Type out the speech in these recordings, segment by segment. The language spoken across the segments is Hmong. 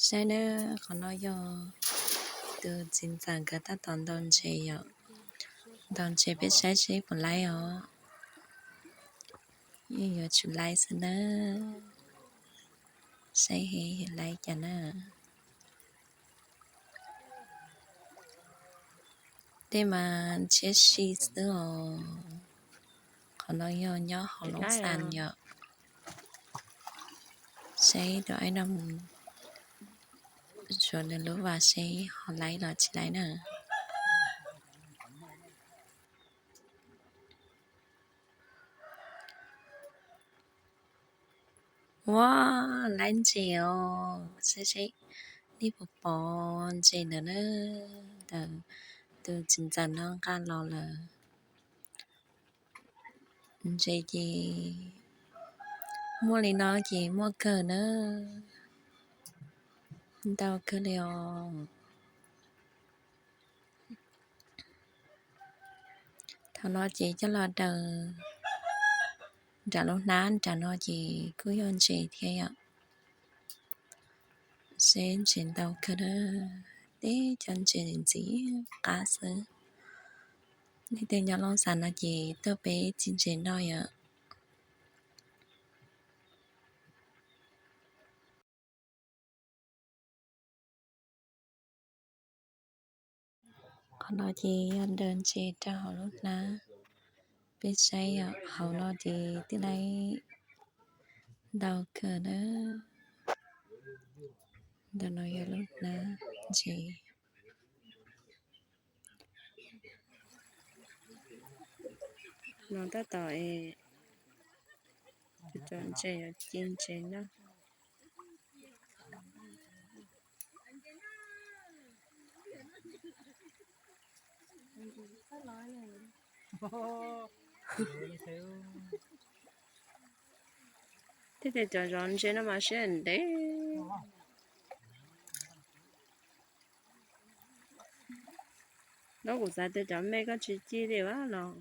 Saib nawb, qhov no yog tus txiv ntxawm nkawd tab tom ntaus ntses yom. Ntaus ntses peb saib seb puas laib os. Yeej yuav tsum laib xwb nawb. Saib hev yuav laib cas na. Tej mas ntshiab si xwb os. Qhov no yog nyob hauv Loob Xas yom. Saib tus aib no mus suav nws lub vas seb ho laib los tsis laib na. Ua, laib ntses os, saib seb nej puas pom ntses ntawd na, ntawm tus txiv ntxawm no nqa los lawm. Ntses ces muaj li no ces muaj kawg na, ntau kawg li os. Thaum no ces coj los daws nram lub hnab nram no ces kuj yog ntses thiab yom. Seb ntses ntau kawg na, teb cov ntses ntxim qab xwb. Leej twg nyob Loob Xas no ces tuaj peb txiv ntses noj yom. Qhov no ces yog daws ntses rau hauv lub hnab, peb saib yom, hauv no ces twb laib ntau kawg na. Ntawm no yog lub hnab ntses. No tab tom es cov ntses yuav ci ntses no. Thiab tias cov zov ntses no mas siab ntev. Lub kuv xav tias cov me koj tsis ci li a los.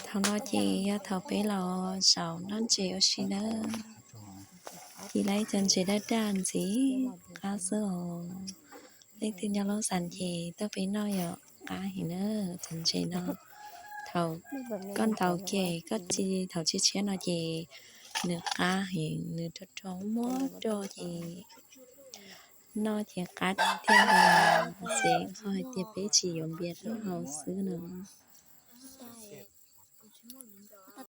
Thaum no ces yog thaum peb los zaum noj ntses ua si nawb. Ces laib cov ntses daj daj ntxim qab xwb os. Leej twg nyob Loob Xas ces tuaj peb noj yom, qab heev na cov ntses no. Thaum koj ntaus kiag koj ci thaum tshiab tshiab no ces nws qab heev, nws rog rog muab roj ces noj ces qab tiag tiag li. Ces qhov hais tias peb tsis yuav npias taub hau xwb no.